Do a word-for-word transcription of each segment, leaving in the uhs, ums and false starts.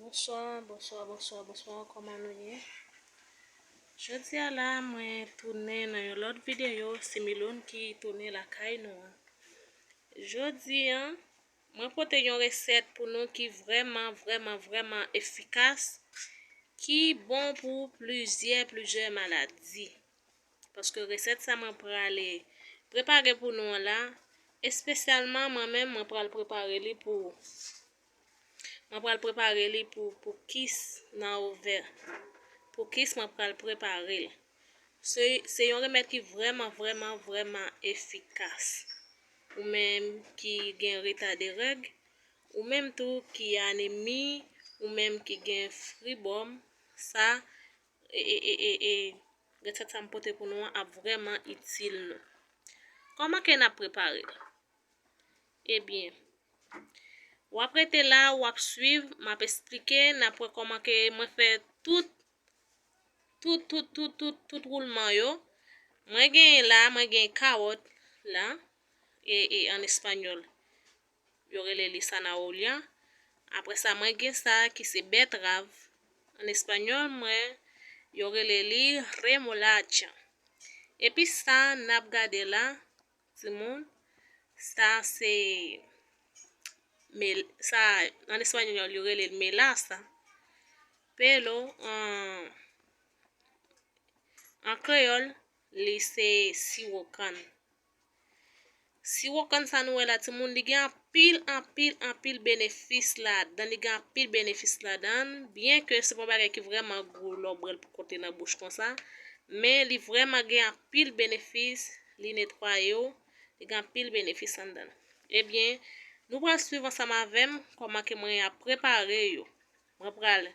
Bonswa, bonswa, bonswa, bonswa, kòman nou ye? Jodi a la, mwen tounen nan yon lòt videyo, se Miloun ki tounen lakay nou an. Jodi a, mwen pote yon resèt pou nou ki vrèman, vrèman, vrèman efikas, ki bon pou plizyè, plizyè maladi. Paske resèt sa mwen prale prepare pou nou an la, espesyalman mwen menm, mwen pral prepare li pou, mwen pral prepare li pou, pou kis nan ovè. Pou kis mwen pral prepare l. Se, se yon remèd ki vrèman, vrèman, vrèman efikas. Ou menm ki gen reta de règ, ou menm tou ki anemi, ou menm ki gen fribòm, sa, e, e, e, e, e, resèt sa m pote pou nou an ap vrèman itil nou. Kòman ke n ap prepare l? Ebyen, w ap rete la, w ap swiv, m ap esplike, n ap wè kòman ke mwen fè tout, tout, tout, tout, tout, tout woulman yo. Mwen genyen la, mwen genyen kawòt la, e, e an espanyòl, yo rele li zanahoria. Apre sa, mwen gen sa ki se bètrav. An espanyòl, mwen, yo rele li remolacha. Epi sa, n ap gade la, timoun, sa se mel-, sa, an espanyòl, yo rele l melaza. Pero, an, an kreyòl, li se siwo kann. Siwo kann sa nou wè la, timoun, li gen anpil, anpil, anpil benefis ladan. Li gen anpil benefis ladan. Byen ke se pa yon bagay ki vrèman gou lè w bwè l pou kote nan bouch konsa. Men li vrèman gen anpil benefis. Li netwaye w. Li gen anpil benefis anndan l. Ebyen, nou pral swiv ansanm avè m kòman ke mwen ap prepare yo. Mwen pral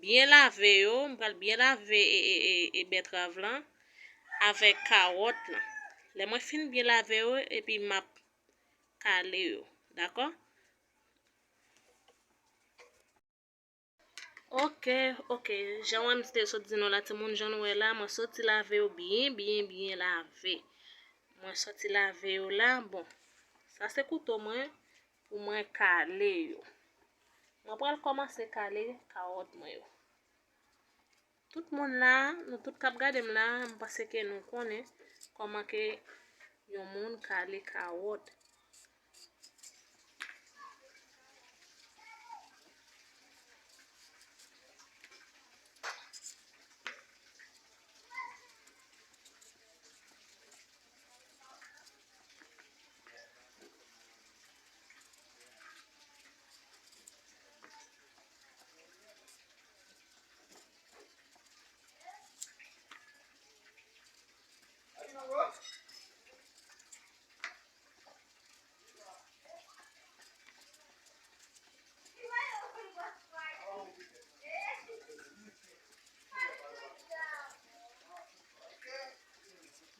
byen lave yo, mwen pral byen lave e, e, e, e bètrav lan avèk kawòt lan. Lè mwen fin byen lave yo, epi m ap kale yo, dakò? Oke, oke, jan mwen te sot di nou la, timoun, jan nou wè la, mwen soti lave yo byen, byen, byen lave. Mwen soti lave yo la, bon, sa se kouto mwen pou mwen kale yo. Mwen pral kòmanse kale kawòt mwen yo. Tout moun la, nou tout k ap gade m la, m panse ke nou konnen kòman ke yon moun kale kawòt.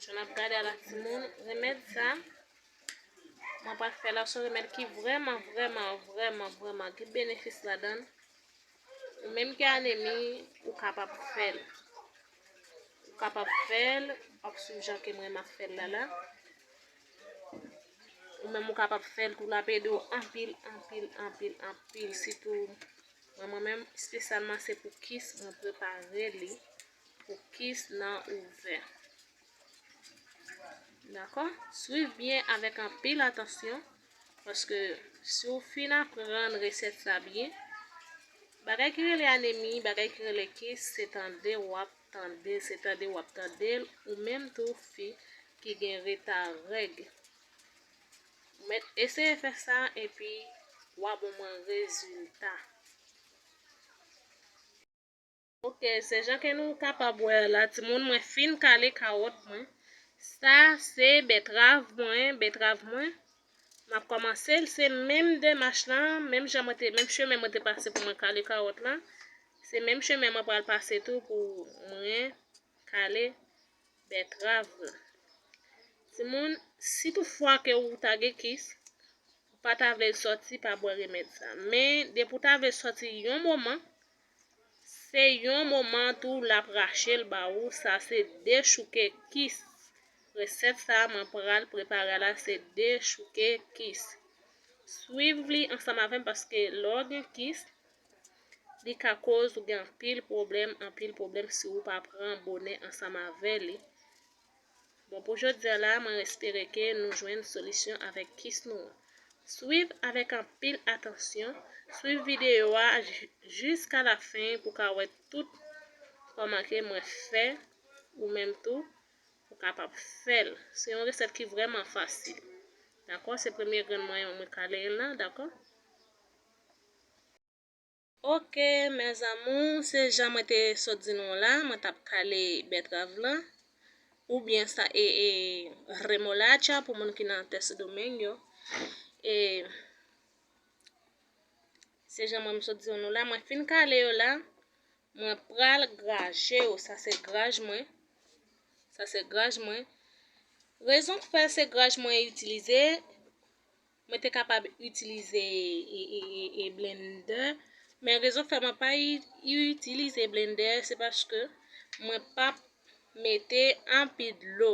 Jan n ap gade a la, timoun, remèd sa, mwen pral fè la, se yon remèd ki vrèman, vrèman, vrèman, vrèman gen benefis ladan l. Ou menm ki anemi, ou kapab fè l. Ou kapab fè l, w ap swiv jan ke mwen m ap fè l la la. Ou menm ou kapab fè l tou, l ap ede w anpil, anpil, anpil, anpil. Sitou mwen, mwen menm, espesyalman se pou kis, mwen prepare li pou kis nan ouvè. Dakò? Swiv byen avèk anpil atansyon, paske si w fin aprann resèt sa byen, bagay ki rele anemi, bagay ki rele kis, se tande w ap tande, se tande w ap tande l, ou menm tou fi ki gen reta règ. Ou mèt eseye fè sa epi w a ban mwen rezilta. Oke, se jan ke nou kapab wè la, timoun, mwen fin kale kawòt mwen. Sa se bètrav mwen, bètrav mwen. M ap kòmanse l, se menm demach lan, menm jan mwen te, menm chemen mwen te pase pou mwen kale kawòt lan. Se menm chemen mwen pral pase tou pou mwen kale bètrav lan. Timoun, si toutfwa ke ou ta gen kis, ou pa ta vle l sòti, pa bwè remèd sa. Men, depi ou ta vle l sòti yon moman, se yon moman tou l ap rache l ba ou, sa se dechouke kis. Resèt sa mwen pral prepare la, se dechouke kis. Swiv li ansanm avè m paske lè w gen kis, li ka koz ou gen anpil pwoblèm, anpil pwoblèm si ou pa pran bonè ansanm avè li. Bon, pou jodi a la, mwen espere ke nou jwenn solisyon avèk kis nou an. Swiv avèk anpil atansyon, swiv videyo a ji-, jiska lafen pou ka wè tout kòman ke mwen fè, ou menm tou, ou kapab fè l. Se yon resèt ki vrèman fasil. Dakò? Se premye grenn mwen mwen kale l la, dakò? Ok, mes amours, se jan mwen te sot di nou la, mwen t ap kale bètrav lan, oubyen sa e, e remolacha pou moun ki nan Tè Sendomeng yo. E se jan mwen m sot di nou la, mwen fin kale yo la, mwen pral graje yo. Sa se graj mwen. Sa se graj mwen. Rezon k fè se graj mwen itilize, mwen te kapab itilize e, e, e, e blender, men rezon k fè mwen pa i-, itilize blender, se paske mwen p ap mete anpil dlo.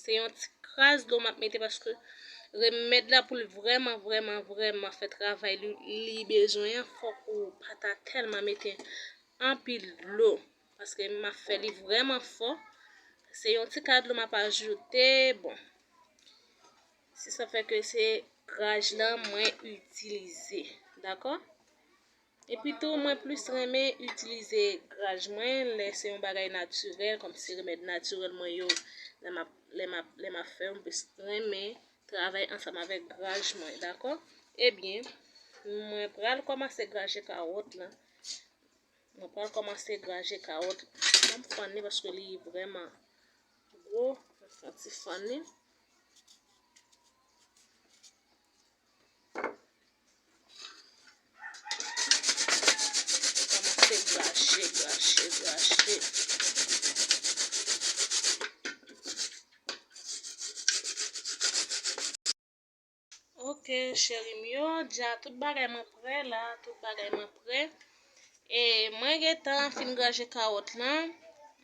Se yon ti kras dlo m ap mete paske remèd la pou l vrèman, vrèman, vrèman fè travay li, li bezwen an, fòk ou pa ta tèlman mete anpil dlo. Paske m ap fè li vrèman fò. Se yon ti ka dlo m ap ajoute. Bon. Se sa fè ke se graj lan mwen itilize. Dakò? Epi tou, mwen plis renmen itilize graj mwen lè se yon bagay natirèl, kòmsi remèd natirèl mwen yo, lè m ap, lè m ap, lè m ap fè yo, m plis renmen travay ansanm avèk graj mwen, dakò? Ebyen, mwen pral kòmanse graje kawòt lan. Mwen pral kòmanse graje kawòt. Ban m fann li paske li vrèman gwo. Mwen fè yon ti fann li. Kòmanse graje, graje, graje. Ok, cheri m yo, dja tout bagay mwen prè la, tout bagay mwen prè. E mwen gentan fin graje kawòt lan,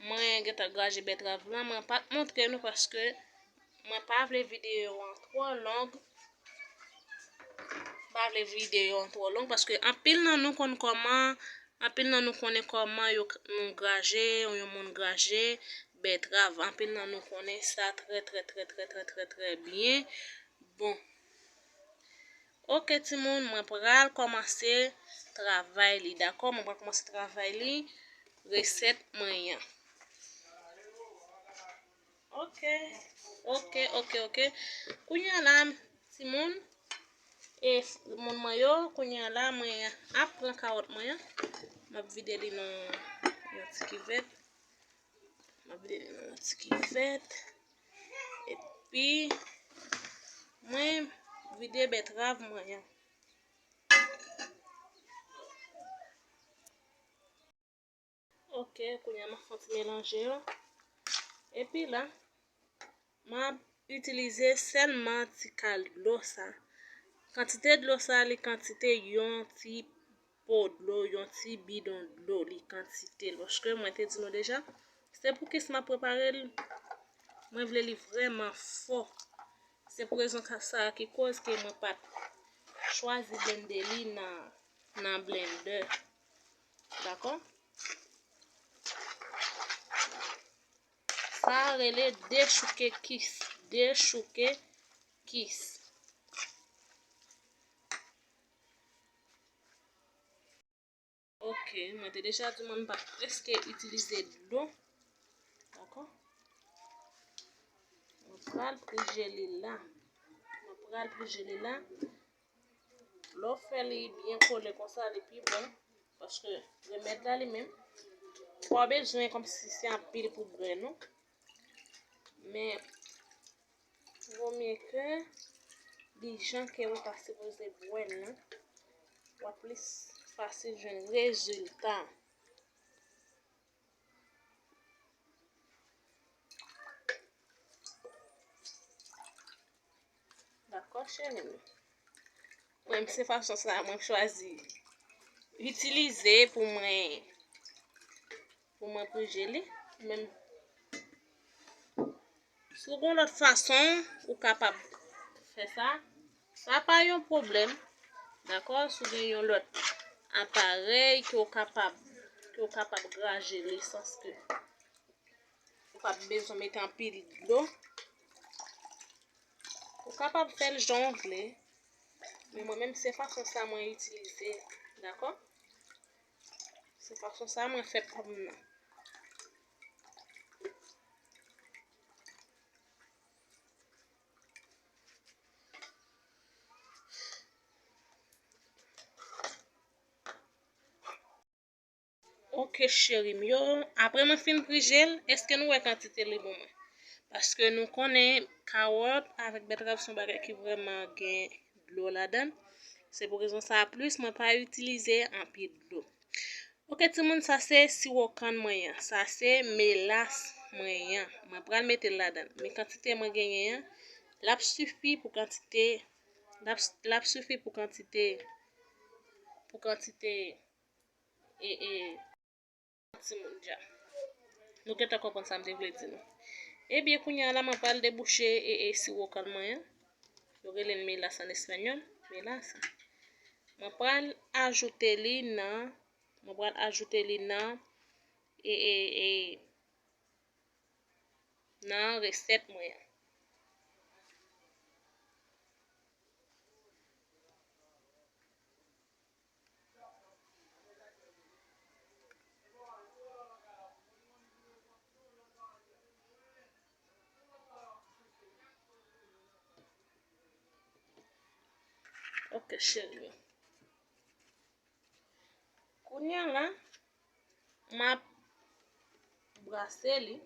mwen gentan graje bètrav lan, mwen pa t montre nou paske mwen pa vle videyo an twò long. Pa vle videyo an twò long paske anpil nan nou konn kòman, anpil nan nou konnen kòman yo k-, nou graje, yon moun graje bètrav. Anpil nan nou konnen sa trè, trè, trè, trè, trè, trè, trè byen. Bon. Ok, timoun, mwen pral kòmanse travay li, dakò? Mwen pral kòmanse travay li, resèt mwen an. Ok, ok, ok, ok. Kounye a la, timoun, e moun mwen yo, kounye a la, mwen ap pran kawòt mwen an. M ap vide li nan yon ti kivèt. M ap vide li nan yon ti kivèt. Epi, mwen vide bètrav mwen an. Ok, kounye a m ap fè yon ti melanje yo. Epi la, m ap itilize sèlman ti kal dlo sa. Kantite dlo sa, li kantite yon ti po dlo, yon ti bidon dlo, li kantite l. Paske mwen te di nou deja, se pou kis m ap prepare l, mwen vle li vrèman fò. Se pou rezon ka, sa a ki koz ke mwen pa t chwazi blende li nan, nan blender. Dakò? Sa a rele dechouke kis. Dechouke kis. Ok, mwen te deja di mwen m pa prèske itilize dlo. Dakò? Mwen pral prije li la. Mwen pral prije li la. Lè w fè li byen kole konsa, li pi bon. Paske remèd la li menm, pa bezwen kòmsi se anpil pou bwè non. Men, vomye ke li jan ke ou ta sipoze bwè l lan, w ap plis fasil jwenn rezilta. Dakò, cheri m. Mwen, se fason sa a mwen chwazi itilize pou mwen, pou mwen prije li. Men, si w gen yon lòt fason, ou kapab fè sa. Sa pa yon pwoblèm. Dakò? Si w gen yon lòt aparèy ke w kapab, ke w kapab graje li, sans ke ou p ap bezwen mete anpil dlo. Ou kapab fè l jan w vle, men mwen menm se fason sa mwen itilize, dakò? Se fason sa mwen fè pa m nan. Ok, cheri m yo, apre mwen fin prije l, èske nou wè kantite li ban mwen? Paske nou konnen kawòt avèk bètrav se yon bagay ki vrèman gen dlo ladan l. Se pou rezon sa a plis mwen pa itilize anpil dlo. Ok, timoun, sa se siwo kann mwen an. Sa se melas mwen an. Mwen pral mete l ladan l. Men kantite mwen genyen an, l ap sifi pou kantite, l ap, l ap sifi pou kantite, pou kantite, e, e, timoun dja. Nou gentan konprann sa m te vle di nou. Ebyen, kounye a la, mwen pral debouche, e, e, siwo kann mwen an. Yo rele l melas an espanyòl. Melas. Mwen pral ajoute li nan, mwen pral ajoute li nan, e, e, e, nan resèt mwen an. Ok, cheri. Kounye a la, m ap brase li.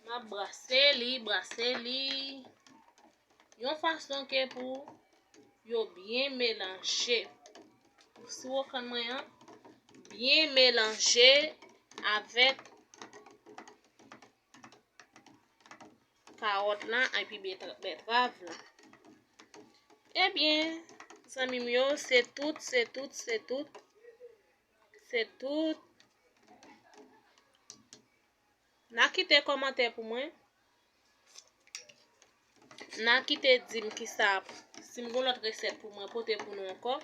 M ap brase li, brase li. Yon fason ke pou yo byen melanje. Pou siwo kann mwen an, byen melanje avèk kawòt la epi bèt-, bètrav la. Ebyen, zanmi m yo, se tout, se tout, se tout. Se tout. N a kite kòmantè pou mwen. N a kite di m kisa, si m gon lòt resèt pou mwen pote pou nou ankò.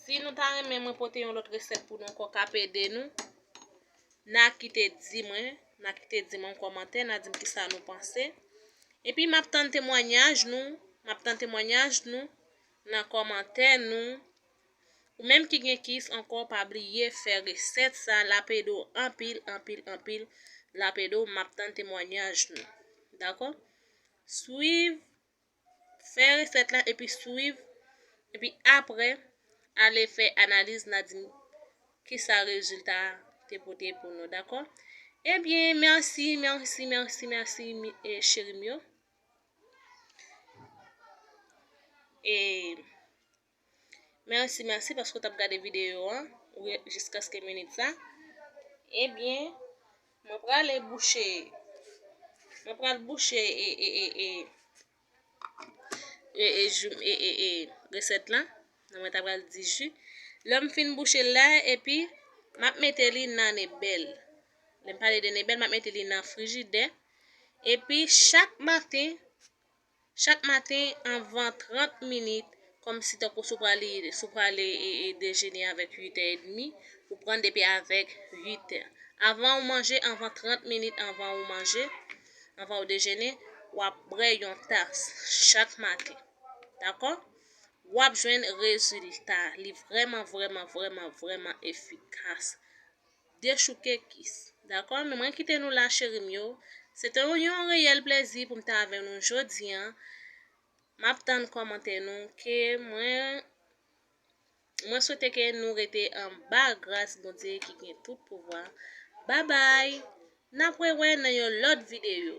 Si nou ta renmen mwen pote yon lòt resèt pou nou ankò k ap ede nou, n a kite di mwen, n a kite di mwen yon kòmantè, n a di m kisa nou panse. Epi m ap tann temwanyaj nou, m ap tann temwanyaj nou nan kòmantè nou. Ou menm ki gen kis ankò, pa bliye fè resèt sa, l ap ede w anpil, anpil, anpil, l ap ede w, m ap tann temwanyaj nou. Dakò? Swiv, fè resèt la, epi swiv, epi apre, ale fè analiz, n a di m kisa rezilta a te pote pou nou, dakò? Ebyen, mèsi, mèsi, mèsi, mèsi, mi-, e, cheri m yo. E, Mèsi, mèsi paske w t ap gade videyo an, ou re-, jiskaske minit sa. Ebyen, mwen prale bouche, mwen pral bouche e, e, e, e, e, e, jou-, e, e, e, resèt lan. Nan mwen ta pral di ji. Lè m fin bouche l la, epi m ap mete li nan nebèl. Lè m pale de nebèl, m ap mete li nan frijidè. Epi chak maten, Chak maten, anvan trant minit, kòmsi tankou si w prale, si w prale, e, e, dejene avèk uit è edmi, ou pran depi avèk uit è. Anvan ou manje, anvan trant minit anvan ou manje, anvan ou dejene, w ap bwè yon tas chak maten. Dakò? W ap jwenn rezilta. Li vrèman, vrèman, vrèman, vrèman efikas. Dechouke kis. Dakò? Men mwen kite nou la, cheri m yo. Se te yon, yon reyèl plezi pou m te avè nou jodi a. M ap tann kòmantè nou. Ke mwen, mwen swete ke nou rete anba gras Bondye ki gen tout pouvwa. Babay! N ap rewè nan yon lòt videyo.